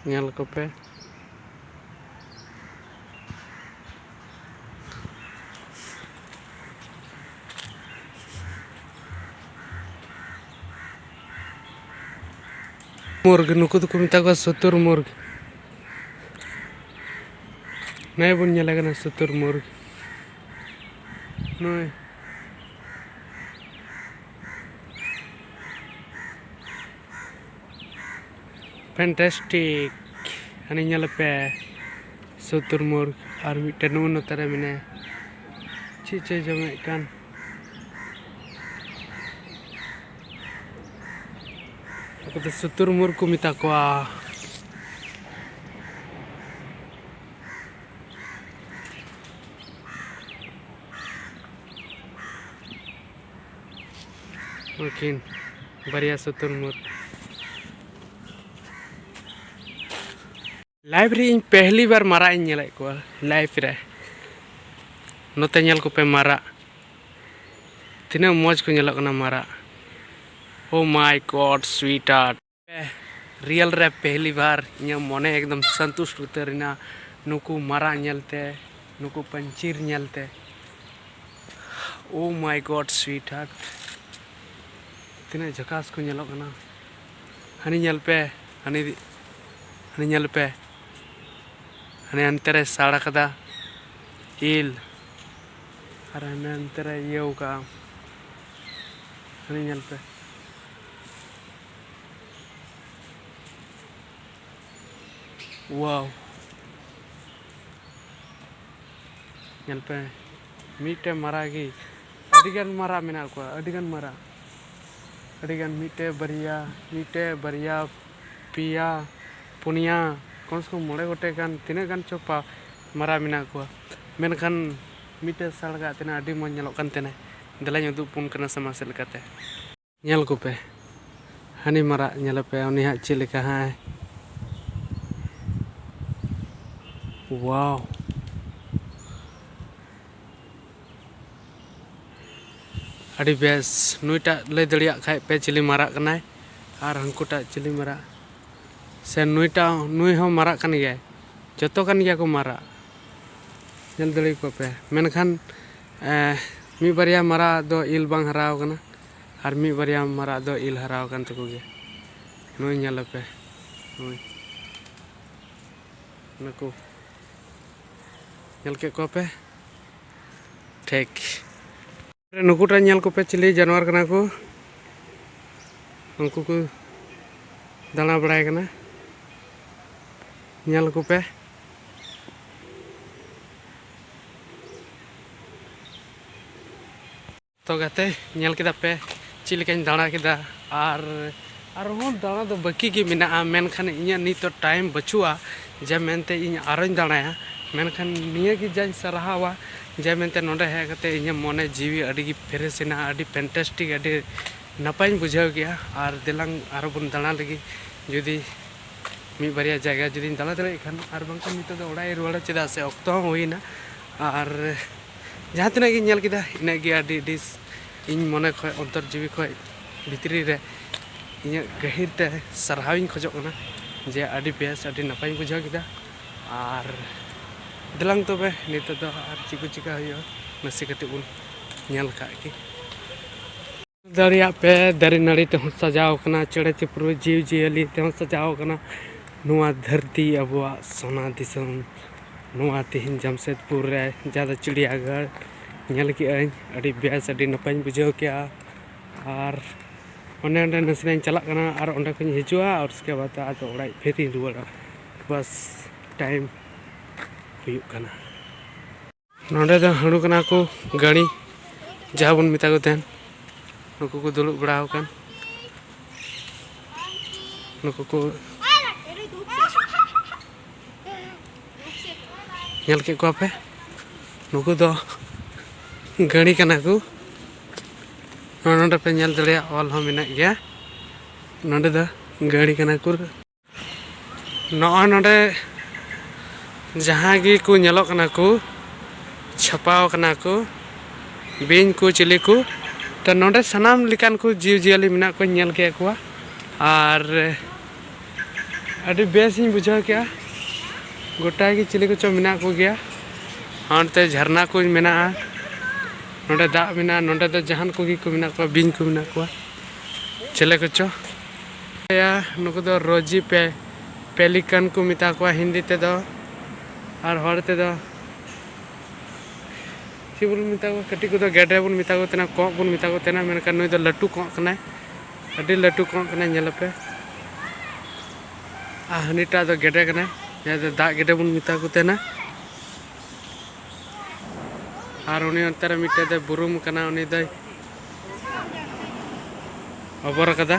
ᱧᱮᱞ ᱠᱚᱯᱮ᱾ ᱢᱩᱨᱜ, ᱱᱩᱠᱩ ᱫᱚᱠᱚ ᱢᱮᱛᱟ ᱠᱚᱣᱟ ᱥᱩᱛᱩᱨ ᱢᱩᱨᱜ᱾ ᱱᱚᱜᱼᱚᱭ ᱵᱚᱱ ᱧᱮᱞᱮ ᱠᱟᱱᱟ ᱥᱩᱛᱩᱨ ᱢᱩᱨᱜ᱾ ᱱᱩᱭ fantastic᱾ ᱦᱟᱹᱱᱤ ᱧᱮᱞ ᱯᱮ, ᱥᱩᱛᱩᱨ ᱢᱩᱨᱜ᱾ ᱟᱨ ᱢᱤᱫᱴᱮᱱ ᱱᱩᱜᱼᱩ ᱱᱚᱛᱮ ᱨᱮ ᱢᱮᱱᱟᱭᱟ, ᱪᱮᱫ ᱪᱚᱭ ᱡᱚᱢᱮᱫ ᱠᱟᱱ᱾ ᱱᱩᱠᱩ ᱫᱚ ᱥᱩᱛᱩᱨ ᱢᱩᱨᱜ ᱠᱚ ᱢᱮᱛᱟ ᱠᱚᱣᱟ᱾ ᱩᱱᱠᱤᱱ ᱵᱟᱨᱭᱟ ᱥᱩᱛᱩᱨ ᱢᱩᱨᱜ᱾ Life ᱨᱮ ᱤᱧ ᱯᱮᱦᱞᱤ ᱵᱟᱨ ᱢᱟᱨᱟᱜ ᱤᱧ ᱧᱮᱞᱮᱫ ᱠᱚᱣᱟ, life ᱨᱮ᱾ ᱱᱚᱛᱮ ᱧᱮᱞ ᱠᱚᱯᱮ ᱢᱟᱨᱟᱜ, ᱛᱤᱱᱟᱹᱜ ᱢᱚᱡᱽ ᱠᱚ ᱧᱮᱞᱚᱜ ᱠᱟᱱᱟ ᱢᱟᱨᱟᱜ᱾ Oh my God, sweetheart᱾ Real ᱨᱮ ᱯᱮᱦᱞᱤ ᱵᱟᱨ ᱤᱧᱟᱹᱜ ᱢᱚᱱᱮ ᱮᱠᱫᱚᱢ ᱥᱚᱱᱛᱩᱥᱴ ᱩᱛᱟᱹᱨ ᱮᱱᱟ ᱱᱩᱠᱩ ᱢᱟᱨᱟᱜ ᱧᱮᱞᱛᱮ, ᱱᱩᱠᱩ ᱯᱟᱹᱧᱪᱤᱨ ᱧᱮᱞᱛᱮ᱾ Oh my God, sweetheart, ᱛᱤᱱᱟᱹᱜ ᱡᱷᱟᱠᱟᱥ ᱠᱚ ᱧᱮᱞᱚᱜ ᱠᱟᱱᱟ᱾ ᱦᱟᱹᱱᱤ ᱧᱮᱞ ᱯᱮ, ᱦᱟᱹᱱᱤ, ᱦᱟᱹᱱᱤ ᱧᱮᱞ ᱯᱮ, ᱦᱟᱱᱮ ᱦᱟᱱᱛᱮ ᱨᱮ ᱥᱟᱲ ᱠᱟᱫᱟ ᱤᱞ, ᱟᱨ ᱦᱟᱱᱮ ᱦᱟᱱᱛᱮ ᱨᱮ ᱤᱭᱟᱹᱣ ᱠᱟᱜᱼᱟ᱾ ᱦᱟᱹᱱᱤ ᱧᱮᱞ ᱯᱮ᱾ Wow, ᱧᱮᱞ ᱯᱮ, ᱢᱤᱫᱴᱮᱱ ᱢᱟᱨᱟᱜ ᱜᱮ, ᱟᱹᱰᱤᱜᱟᱱ ᱢᱟᱨᱟᱜ ᱢᱮᱱᱟᱜ ᱠᱚᱣᱟ, ᱟᱹᱰᱤᱜᱟᱱ ᱢᱟᱨᱟᱜ, ᱟᱹᱰᱤᱜᱟᱱ, ᱢᱤᱫᱴᱮᱱ ᱵᱟᱨᱭᱟ, ᱢᱤᱫᱴᱮᱱ ᱵᱟᱨᱭᱟ, ᱯᱮᱭᱟ, ᱯᱩᱱᱭᱟ, ᱠᱚᱢ ᱥᱮ ᱠᱚᱢ ᱢᱚᱬᱮ ᱜᱚᱴᱮᱡ ᱜᱟᱱ, ᱛᱤᱱᱟᱹᱜ ᱜᱟᱱ ᱪᱚ ᱯᱟ-, ᱢᱟᱨᱟᱜ ᱢᱮᱱᱟᱜ ᱠᱚᱣᱟ᱾ ᱢᱮᱱᱠᱷᱟᱱ ᱢᱤᱫᱴᱮᱱ ᱥᱟᱲ ᱠᱟᱜ ᱛᱟᱦᱮᱱᱟ, ᱟᱹᱰᱤ ᱢᱚᱡᱽ ᱧᱮᱞᱚᱜ ᱠᱟᱱ ᱛᱟᱦᱮᱱᱟ᱾ ᱫᱮᱞᱟᱧ ᱩᱫᱩᱜ ᱟᱵᱚᱱ ᱠᱟᱱᱟ ᱥᱮ ᱢᱟᱥᱮ ᱞᱮᱠᱟᱛᱮ᱾ ᱧᱮᱞ ᱠᱚᱯᱮ, ᱦᱟᱹᱱᱤ ᱢᱟᱨᱟᱜ ᱧᱮᱞᱮᱯᱮ, ᱩᱱᱤ ᱦᱟᱸᱜ ᱪᱮᱫ ᱞᱮᱠᱟ ᱦᱟᱸᱜ ᱮ, wow᱾ ᱟᱹᱰᱤ ᱵᱮᱥ᱾ ᱱᱩᱭᱴᱟᱜ ᱞᱟᱹᱭ ᱫᱟᱲᱮᱭᱟᱜ ᱠᱷᱟᱡ ᱯᱮ ᱪᱤᱞᱤ ᱢᱟᱨᱟᱜ ᱠᱟᱱᱟᱭ ᱟᱨ ᱦᱟᱹᱱᱠᱩᱴᱟᱜ ᱪᱤᱞᱤ ᱢᱟᱨᱟᱜ? ᱥᱮ ᱱᱩᱭᱴᱟᱜ, ᱱᱩᱭ ᱦᱚᱸ ᱢᱟᱨᱟᱜ ᱠᱟᱱ ᱜᱮᱭᱟᱭ? ᱡᱚᱛᱚ ᱠᱟᱱ ᱜᱮᱭᱟ ᱠᱚ ᱢᱟᱨᱟᱜ᱾ ᱧᱮᱞ ᱫᱟᱲᱮᱭᱟᱠᱚ ᱯᱮ᱾ ᱢᱮᱱᱠᱷᱟᱱ, ᱮ, ᱢᱤᱫ ᱵᱟᱨᱭᱟ ᱢᱟᱨᱟᱜ ᱫᱚ ᱤᱞ ᱵᱟᱝ ᱦᱟᱨᱟᱣ ᱠᱟᱱᱟ ᱟᱨ ᱢᱤᱫ ᱵᱟᱨᱭᱟ ᱢᱟᱨᱟᱜ ᱫᱚ ᱤᱞ ᱦᱟᱨᱟᱣ ᱟᱠᱟᱱ ᱛᱟᱠᱚ ᱜᱮᱭᱟ᱾ ᱱᱩᱭ ᱧᱮᱞᱮᱯᱮ, ᱱᱩᱭ, ᱱᱩᱠᱩ ᱧᱮᱞ ᱠᱮᱫ ᱠᱚᱣᱟ ᱯᱮ? ᱴᱷᱤᱠ᱾ ᱱᱩᱠᱩᱴᱟᱜ ᱧᱮᱞ ᱠᱚᱯᱮ, ᱪᱤᱞᱤ ᱡᱟᱱᱣᱟᱨ ᱠᱟᱱᱟ ᱠᱚ, ᱩᱱᱠᱩ ᱠᱚ ᱫᱟᱬᱟ ᱵᱟᱲᱟᱭ ᱠᱟᱱᱟ, ᱧᱮᱞ ᱠᱚᱯᱮ᱾ ᱛᱚ ᱜᱟᱛᱮ, ᱧᱮᱞ ᱠᱮᱫᱟ ᱯᱮ ᱪᱮᱫ ᱞᱮᱠᱟᱧ ᱫᱟᱬᱟ ᱠᱮᱫᱟ᱾ ᱟᱨ ᱟᱨᱦᱚᱸ ᱫᱟᱬᱟ ᱫᱚ ᱵᱟᱹᱠᱤ ᱜᱮ ᱢᱮᱱᱟᱜᱼᱟ, ᱢᱮᱱᱠᱷᱟᱱ ᱤᱧᱟᱹᱜ ᱱᱤᱛ ᱫᱚ ᱴᱟᱭᱤᱢ ᱵᱟᱹᱪᱩᱜᱼᱟ ᱡᱮ ᱢᱮᱱᱛᱮ ᱤᱧ ᱟᱨᱚᱧ ᱫᱟᱬᱟᱭᱟ᱾ ᱢᱮᱱᱠᱷᱟᱱ ᱱᱤᱭᱟᱹ ᱜᱮ ᱡᱟᱧ ᱥᱟᱨᱦᱟᱣᱟ ᱡᱮ ᱢᱮᱱᱛᱮ ᱱᱚᱰᱮ ᱦᱮᱡ ᱠᱟᱛᱮ ᱤᱧᱟᱹᱜ ᱢᱚᱱᱮ ᱡᱤᱣᱤ ᱟᱹᱰᱤ ᱜᱮ ᱯᱷᱨᱮᱥ ᱮᱱᱟ, ᱟᱹᱰᱤ ᱯᱷᱮᱱᱴᱟᱥᱴᱤᱠ, ᱟᱹᱰᱤ ᱱᱟᱯᱟᱭᱤᱧ ᱵᱩᱡᱷᱟᱹᱣ ᱠᱮᱜᱼᱟ᱾ ᱟᱨ ᱫᱮᱞᱟᱝ ᱟᱨᱚ ᱵᱚᱱ ᱫᱟᱬᱟ ᱞᱟᱹᱜᱤᱫ, ᱡᱩᱫᱤ ᱢᱤᱫ ᱵᱟᱨᱭᱟ ᱡᱟᱭᱜᱟ ᱡᱩᱫᱤᱧ ᱫᱟᱬᱟ ᱫᱟᱲᱮᱭᱟᱜ ᱠᱷᱟᱱ, ᱟᱨ ᱵᱟᱝᱠᱷᱟᱱ ᱱᱤᱛᱚᱜ ᱫᱚ ᱚᱲᱟᱜ ᱤᱧ ᱨᱩᱣᱟᱹᱲᱟ, ᱪᱮᱫᱟᱜ ᱥᱮ ᱚᱠᱛᱚ ᱦᱚᱸ ᱦᱩᱭᱮᱱᱟ᱾ ᱟᱨ ᱡᱟᱦᱟᱸ ᱛᱤᱱᱟᱹᱜ ᱜᱤᱧ ᱧᱮᱞ ᱠᱮᱫᱟ, ᱤᱱᱟᱹᱜ ᱜᱮ ᱟᱹᱰᱤ ᱟᱹᱰᱤ ᱤᱧ ᱢᱚᱱᱮ ᱠᱷᱚᱱ, ᱚᱱᱛᱚᱨ ᱡᱤᱣᱤ ᱠᱷᱚᱱ ᱵᱷᱤᱛᱨᱤ ᱨᱮ ᱤᱧᱟᱹᱜ ᱜᱟᱹᱦᱤᱨ ᱛᱮ ᱥᱟᱨᱦᱟᱣᱤᱧ ᱠᱷᱚᱡᱚᱜ ᱠᱟᱱᱟ ᱡᱮ ᱟᱹᱰᱤ ᱵᱮᱥ, ᱟᱹᱰᱤ ᱱᱟᱯᱟᱭᱤᱧ ᱵᱩᱡᱷᱟᱹᱣ ᱠᱮᱫᱟ᱾ ᱟᱨ ᱫᱮᱞᱟᱝ ᱛᱚᱵᱮ ᱱᱤᱛᱚᱜ ᱫᱚ ᱟᱨ ᱪᱮᱫ ᱠᱚ ᱪᱤᱠᱟ ᱦᱩᱭᱩᱜᱼᱟ, ᱱᱟᱥᱮ ᱠᱟᱹᱴᱤᱡ ᱵᱚᱱ ᱧᱮᱞ ᱠᱟᱜ ᱜᱮ᱾ ᱫᱟᱲᱮᱭᱟᱜ ᱯᱮ, ᱫᱟᱨᱮ ᱱᱟᱹᱲᱤ ᱛᱮᱦᱚᱸ ᱥᱟᱡᱟᱣ ᱠᱟᱱᱟ, ᱪᱮᱬᱮ ᱪᱤᱯᱨᱩ ᱡᱤᱣᱤ ᱡᱤᱭᱟᱹᱞᱤ ᱛᱮᱦᱚᱸ ᱥᱟᱡᱟᱣ ᱠᱟᱱᱟ᱾ ᱱᱚᱣᱟ ᱫᱷᱟᱹᱨᱛᱤ ᱟᱵᱚᱣᱟᱜ ᱥᱳᱱᱟ ᱫᱤᱥᱚᱢ, ᱱᱚᱣᱟ ᱛᱮᱦᱮᱧ ᱡᱟᱢᱥᱮᱫᱽᱯᱩᱨ ᱨᱮ ᱡᱟᱦᱟᱸ ᱫᱚ ᱪᱤᱲᱤᱭᱟᱜᱷᱚᱨ ᱧᱮᱞ ᱠᱮᱜᱼᱟᱹᱧ, ᱟᱹᱰᱤ ᱵᱮᱥ, ᱟᱹᱰᱤ ᱱᱟᱯᱟᱭᱤᱧ ᱵᱩᱡᱷᱟᱹᱣ ᱠᱮᱜᱼᱟ᱾ ᱟᱨ ᱚᱸᱰᱮ ᱚᱸᱰᱮ ᱱᱟᱥᱮᱱᱟᱜ ᱤᱧ ᱪᱟᱞᱟᱜ ᱠᱟᱱᱟ ᱟᱨ ᱚᱸᱰᱮ ᱠᱷᱚᱱᱤᱧ ᱦᱤᱡᱩᱜᱼᱟ ᱟᱨ ᱩᱥᱠᱮ ᱵᱟᱫ ᱟᱫᱚ ᱚᱲᱟᱜ ᱯᱷᱮᱨᱤᱧ ᱨᱩᱣᱟᱹᱲᱟ᱾ ᱵᱟᱥ, ᱴᱟᱭᱤᱢ ᱦᱩᱭᱩᱜ ᱠᱟᱱᱟ᱾ ᱱᱚᱰᱮ ᱫᱚ ᱦᱟᱹᱬᱩ ᱠᱟᱱᱟ ᱠᱚ, ᱜᱟᱹᱲᱤ ᱡᱟᱦᱟᱸ ᱵᱚᱱ ᱢᱮᱛᱟ ᱠᱚ ᱛᱟᱦᱮᱱ᱾ ᱱᱩᱠᱩ ᱠᱚ ᱫᱩᱲᱩᱵ ᱵᱟᱲᱟ ᱟᱠᱟᱱ, ᱱᱩᱠᱩ ᱠᱚ ᱧᱮᱞ ᱠᱮᱫ ᱠᱚᱣᱟ ᱯᱮ, ᱱᱩᱠᱩ ᱫᱚ ᱜᱟᱹᱲᱤ ᱠᱟᱱᱟ ᱠᱚ᱾ ᱱᱚᱰᱮ ᱯᱮ ᱧᱮᱞ ᱫᱟᱲᱮᱭᱟᱜᱼᱟ, ᱚᱞ ᱦᱚᱸ ᱢᱮᱱᱟᱜ ᱜᱮᱭᱟ᱾ ᱱᱚᱰᱮ ᱫᱚ ᱜᱟᱹᱲᱤ ᱠᱟᱱᱟ ᱠᱚ᱾ ᱱᱚᱜᱼᱚᱭ ᱱᱚᱰᱮ ᱡᱟᱦᱟᱸ ᱜᱮ ᱠᱚ ᱧᱮᱞᱚᱜ ᱠᱟᱱᱟ ᱠᱚ, ᱪᱷᱟᱯᱟᱣ ᱠᱟᱱᱟ ᱠᱚ, ᱵᱤᱧ ᱠᱚ, ᱪᱤᱞᱤ ᱠᱚ᱾ ᱛᱚ, ᱱᱚᱰᱮ ᱥᱟᱱᱟᱢ ᱞᱮᱠᱟᱱ ᱠᱚ ᱡᱤᱵᱽᱼᱡᱤᱭᱟᱹᱞᱤ ᱢᱮᱱᱟᱜ ᱠᱚᱣᱟ, ᱧᱮᱞ ᱠᱮᱫ ᱠᱚᱣᱟ᱾ ᱟᱨ ᱟᱹᱰᱤ ᱵᱮᱥ ᱤᱧ ᱵᱩᱡᱷᱟᱹᱣ ᱠᱮᱜᱼᱟ᱾ ᱜᱚᱴᱟ ᱜᱮ ᱪᱤᱞᱤ ᱠᱚᱪᱚ ᱢᱮᱱᱟᱜ ᱠᱚᱜᱮᱭᱟ᱾ ᱦᱟᱱᱛᱮ ᱡᱷᱟᱨᱱᱟ ᱠᱚ ᱢᱮᱱᱟᱜᱼᱟ, ᱱᱚᱰᱮ ᱫᱟᱜ ᱢᱮᱱᱟᱜᱼᱟ, ᱱᱚᱰᱮ ᱫᱚ ᱡᱟᱦᱟᱱ ᱠᱚᱜᱮ ᱠᱚ ᱢᱮᱱᱟᱜ ᱠᱚᱣᱟ, ᱵᱤᱧ ᱠᱚ ᱢᱮᱱᱟᱜ ᱠᱚᱣᱟ, ᱪᱤᱞᱤ ᱠᱚᱪᱚ᱾ ᱱᱩᱠᱩ ᱫᱚ ᱨᱳᱡᱤ ᱯᱮ ᱯᱮᱞᱤᱠᱟᱱ ᱠᱚ ᱢᱮᱛᱟ ᱠᱚᱣᱟ ᱦᱤᱱᱫᱤ ᱛᱮᱫᱚ, ᱟᱨ ᱦᱚᱲ ᱛᱮᱫᱚ ᱪᱮᱫ ᱵᱚᱱ ᱢᱮᱛᱟ ᱠᱚᱣᱟ? ᱠᱟᱹᱴᱤᱡ ᱠᱚᱫᱚ ᱜᱮᱰᱮ ᱵᱚᱱ ᱢᱮᱛᱟ ᱠᱚ ᱛᱟᱦᱮᱱᱟ, ᱠᱚᱸᱜ ᱵᱚᱱ ᱢᱮᱛᱟ ᱠᱚ ᱛᱟᱦᱮᱱᱟ, ᱢᱮᱱᱠᱷᱟᱱ ᱱᱩᱭ ᱫᱚ ᱞᱟᱹᱴᱩ ᱠᱚᱸᱜ ᱠᱟᱱᱟᱭ, ᱟᱹᱰᱤ ᱞᱟᱹᱴᱩ ᱠᱚᱸᱜ ᱠᱟᱱᱟᱭ, ᱧᱮᱞ ᱯᱮ᱾ ᱟᱨ ᱦᱟᱹᱱᱤᱴᱟᱜ ᱫᱚ ᱜᱮᱰᱮ ᱠᱟᱱᱟᱭ, ᱡᱟᱦᱟᱸᱭ ᱫᱚ ᱫᱟᱜ ᱜᱮᱰᱮ ᱵᱚᱱ ᱢᱮᱛᱟ ᱠᱚ ᱛᱟᱦᱮᱱᱟ᱾ ᱟᱨ ᱩᱱᱤ ᱚᱱᱛᱮ ᱨᱮ ᱢᱤᱫᱴᱮᱡ ᱫᱚᱭ ᱵᱩᱨᱩᱢ ᱠᱟᱱᱟ, ᱩᱱᱤ ᱫᱚᱭ ᱚᱵᱚᱨ ᱠᱟᱫᱟ᱾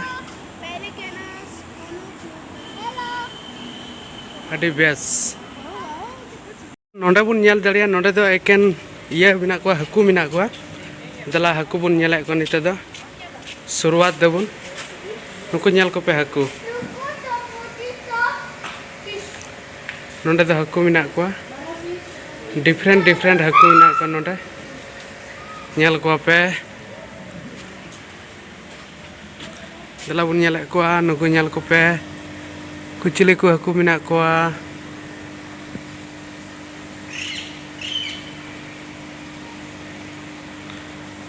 ᱟᱹᱰᱤ ᱵᱮᱥ᱾ ᱱᱚᱰᱮ ᱵᱚᱱ ᱧᱮᱞ ᱫᱟᱲᱮᱭᱟᱜᱼᱟ, ᱱᱚᱰᱮ ᱫᱚ ᱮᱠᱮᱱ ᱤᱭᱟᱹ ᱢᱮᱱᱟᱜ ᱠᱚᱣᱟ, ᱦᱟᱹᱠᱩ ᱢᱮᱱᱟᱜ ᱠᱚᱣᱟ᱾ ᱫᱮᱞᱟ, ᱦᱟᱹᱠᱩ ᱵᱚᱱ ᱧᱮᱞᱮᱫ ᱠᱚᱣᱟ ᱱᱤᱛᱚᱜ ᱫᱚ᱾ ᱥᱩᱨᱩᱣᱟᱛ ᱫᱟᱵᱚᱱ᱾ ᱱᱩᱠᱩ ᱧᱮᱞ ᱠᱚᱯᱮ ᱦᱟᱹᱠᱩ᱾ ᱱᱚᱰᱮ ᱫᱚ ᱦᱟᱹᱠᱩ ᱢᱮᱱᱟᱜ ᱠᱚᱣᱟ, ᱰᱤᱯᱷᱟᱨᱮᱱᱴ ᱰᱤᱯᱷᱟᱨᱮᱱᱴ ᱦᱟᱹᱠᱩ ᱢᱮᱱᱟᱜ ᱠᱚᱣᱟ ᱱᱚᱰᱮ᱾ ᱧᱮᱞ ᱠᱚᱣᱟ ᱯᱮ᱾ ᱫᱮᱞᱟ ᱵᱚᱱ ᱧᱮᱞᱮᱫ ᱠᱚᱣᱟ, ᱱᱩᱠᱩ ᱧᱮᱞ ᱠᱚᱯᱮ, ᱠᱩᱪᱞᱤ ᱠᱚ ᱦᱟᱹᱠᱩ ᱢᱮᱱᱟᱜ ᱠᱚᱣᱟ᱾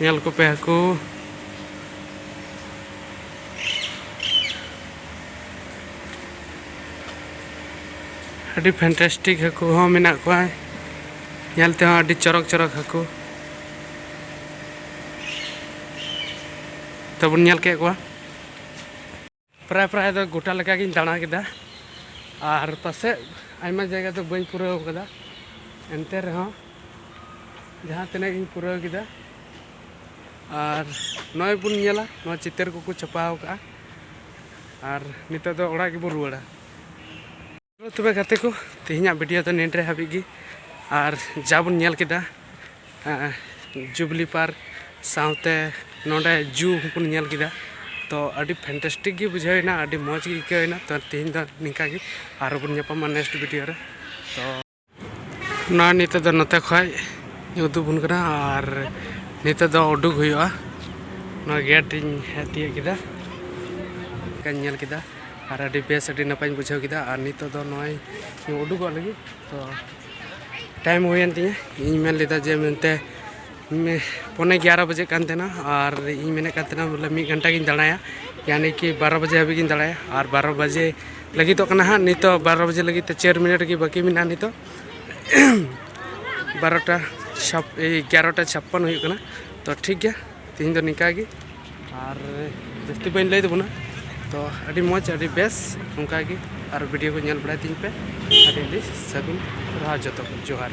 ᱧᱮᱞ ᱠᱚᱯᱮ ᱦᱟᱹᱠᱩ᱾ ᱟᱹᱰᱤ ᱯᱷᱮᱱᱴᱟᱥᱴᱤᱠ ᱦᱟᱹᱠᱩ ᱦᱚᱸ ᱢᱮᱱᱟᱜ ᱠᱚᱣᱟ, ᱧᱮᱞ ᱛᱮᱦᱚᱸ ᱟᱹᱰᱤ ᱪᱚᱨᱚᱠ ᱪᱚᱨᱚᱠ ᱦᱟᱹᱠᱩ᱾ ᱛᱚᱵᱚᱱ ᱧᱮᱞ ᱠᱮᱫ ᱠᱚᱣᱟ᱾ ᱯᱨᱟᱭ ᱯᱨᱟᱭ ᱫᱚ ᱜᱚᱴᱟ ᱞᱮᱠᱟᱜᱤᱧ ᱫᱟᱬᱟ ᱠᱮᱫᱟ, ᱟᱨ ᱯᱟᱥᱮᱡ ᱟᱭᱢᱟ ᱡᱟᱭᱜᱟ ᱫᱚ ᱵᱟᱹᱧ ᱯᱩᱨᱟᱹᱣ ᱠᱟᱫᱟ, ᱮᱱᱛᱮ ᱨᱮᱦᱚᱸ ᱡᱟᱦᱟᱸ ᱛᱤᱱᱟᱹᱜ ᱜᱤᱧ ᱯᱩᱨᱟᱹᱣ ᱠᱮᱫᱟ᱾ ᱟᱨ ᱱᱚᱜᱼᱚᱭ ᱵᱚᱱ ᱧᱮᱞᱟ, ᱱᱚᱣᱟ ᱪᱤᱛᱟᱹᱨ ᱠᱚᱠᱚ ᱪᱷᱟᱯᱟᱣ ᱠᱟᱜᱼᱟ, ᱟᱨ ᱱᱤᱛᱚᱜ ᱫᱚ ᱚᱲᱟᱜ ᱜᱮᱵᱚᱱ ᱨᱩᱣᱟᱹᱲᱟ᱾ ᱛᱚᱵᱮ ᱜᱟᱛᱮ ᱠᱚ, ᱛᱮᱦᱮᱧᱟᱜ ᱵᱷᱤᱰᱤᱭᱳ ᱫᱚ ᱱᱮᱰᱨᱮ ᱦᱟᱹᱵᱤᱡ ᱜᱮ᱾ ᱟᱨ ᱡᱟ ᱵᱚᱱ ᱧᱮᱞ ᱠᱮᱫᱟ, ᱡᱩᱵᱽᱞᱤ ᱯᱟᱨᱠ ᱥᱟᱶᱛᱮ ᱱᱚᱰᱮ ᱡᱩ ᱦᱚᱸᱵᱚᱱ ᱧᱮᱞ ᱠᱮᱫᱟ᱾ ᱛᱚ ᱟᱹᱰᱤ ᱯᱷᱮᱱᱴᱟᱥᱴᱤᱠ ᱜᱮ ᱵᱩᱡᱷᱟᱹᱣ ᱮᱱᱟ, ᱟᱹᱰᱤ ᱢᱚᱡᱽ ᱜᱮ ᱟᱹᱭᱠᱟᱹᱣ ᱮᱱᱟ᱾ ᱛᱚ ᱛᱮᱦᱮᱧ ᱫᱚ ᱱᱤᱝᱠᱟ ᱜᱮ, ᱟᱨ ᱵᱚᱱ ᱧᱟᱯᱟᱢᱟ ᱱᱮᱠᱥᱴ ᱵᱷᱤᱰᱤᱭᱳ ᱨᱮ᱾ ᱛᱚ ᱱᱚᱣᱟ ᱱᱤᱛᱚᱜ ᱫᱚ ᱱᱚᱛᱮ ᱠᱷᱚᱡ ᱩᱫᱩᱜ ᱵᱚᱱ ᱠᱟᱱᱟ, ᱟᱨ ᱱᱤᱛᱚᱜ ᱫᱚ ᱩᱰᱩᱠ ᱦᱩᱭᱩᱜᱼᱟ᱾ ᱱᱚᱣᱟ ᱜᱮᱴ ᱤᱧ ᱦᱮᱡ ᱛᱤᱭᱳᱜ ᱠᱮᱫᱟ, ᱧᱮᱞ ᱠᱮᱫᱟ, ᱟᱨ ᱟᱹᱰᱤ ᱵᱮᱥ, ᱟᱹᱰᱤ ᱱᱟᱯᱟᱭᱤᱧ ᱵᱩᱡᱷᱟᱹᱣ ᱠᱮᱫᱟ᱾ ᱟᱨ ᱱᱤᱛᱚᱜ ᱫᱚ ᱱᱚᱜᱼᱚᱭ ᱤᱧ ᱩᱰᱩᱠᱚᱜ ᱞᱟᱹᱜᱤᱫ᱾ ᱛᱚ ᱴᱟᱭᱤᱢ ᱦᱩᱭᱮᱱ ᱛᱤᱧᱟᱹ, ᱤᱧ ᱢᱮᱱ ᱞᱮᱫᱟ ᱡᱮ ᱢᱮᱱᱛᱮ ᱢᱮ- ᱯᱚᱱᱮ ᱮᱜᱟᱨᱚ ᱵᱟᱡᱮ ᱠᱟᱱ ᱛᱟᱦᱮᱱᱟ, ᱟᱨ ᱤᱧ ᱢᱮᱱᱮᱫ ᱠᱟᱱ ᱛᱟᱦᱮᱱᱟ ᱵᱚᱞᱮ ᱢᱤᱫ ᱜᱷᱚᱱᱴᱟ ᱜᱤᱧ ᱫᱟᱬᱟᱭᱟ, ᱭᱟᱱᱤ ᱠᱤ ᱵᱟᱨᱚ ᱵᱟᱡᱮ ᱦᱟᱹᱵᱤᱡ ᱜᱤᱧ ᱫᱟᱬᱟᱭᱟ᱾ ᱟᱨ ᱵᱟᱨᱚ ᱵᱟᱡᱮ ᱞᱟᱹᱜᱤᱫᱚᱜ ᱠᱟᱱᱟ ᱦᱟᱸᱜ, ᱱᱤᱛᱚᱜ ᱵᱟᱨᱚ ᱵᱟᱡᱮ ᱞᱟᱹᱜᱤᱫ ᱛᱮ ᱪᱟᱨ ᱢᱤᱱᱤᱴ ᱜᱮ ᱵᱟᱹᱠᱤ ᱢᱮᱱᱟᱜᱼᱟ ᱱᱤᱛᱚᱜ᱾ ᱵᱟᱨᱚᱴᱟ ᱪᱷᱟᱯ-, ᱮᱭ, ᱮᱜᱟᱨᱚᱴᱟ ᱪᱷᱟᱯᱯᱟᱱ ᱦᱩᱭᱩᱜ ᱠᱟᱱᱟ᱾ ᱛᱚ ᱴᱷᱤᱠ ᱜᱮᱭᱟ, ᱛᱮᱦᱮᱧ ᱫᱚ ᱱᱤᱝᱠᱟ ᱜᱮ, ᱟᱨ ᱡᱟᱹᱥᱛᱤ ᱵᱟᱹᱧ ᱞᱟᱹᱭ ᱛᱟᱵᱚᱱᱟ᱾ ᱛᱚ ᱟᱹᱰᱤ ᱢᱚᱡᱽ, ᱟᱹᱰᱤ ᱵᱮᱥ ᱱᱚᱝᱠᱟ ᱜᱮ, ᱟᱨ ᱵᱷᱤᱰᱤᱭᱳ ᱠᱚ ᱧᱮᱞ ᱵᱟᱲᱟᱭ ᱛᱤᱧ ᱯᱮ᱾ ᱟᱹᱰᱤ ᱟᱹᱰᱤ ᱥᱟᱹᱜᱩᱱ ᱥᱟᱨᱦᱟᱣ ᱡᱚᱛᱚ ᱠᱚ, ᱡᱚᱦᱟᱨ᱾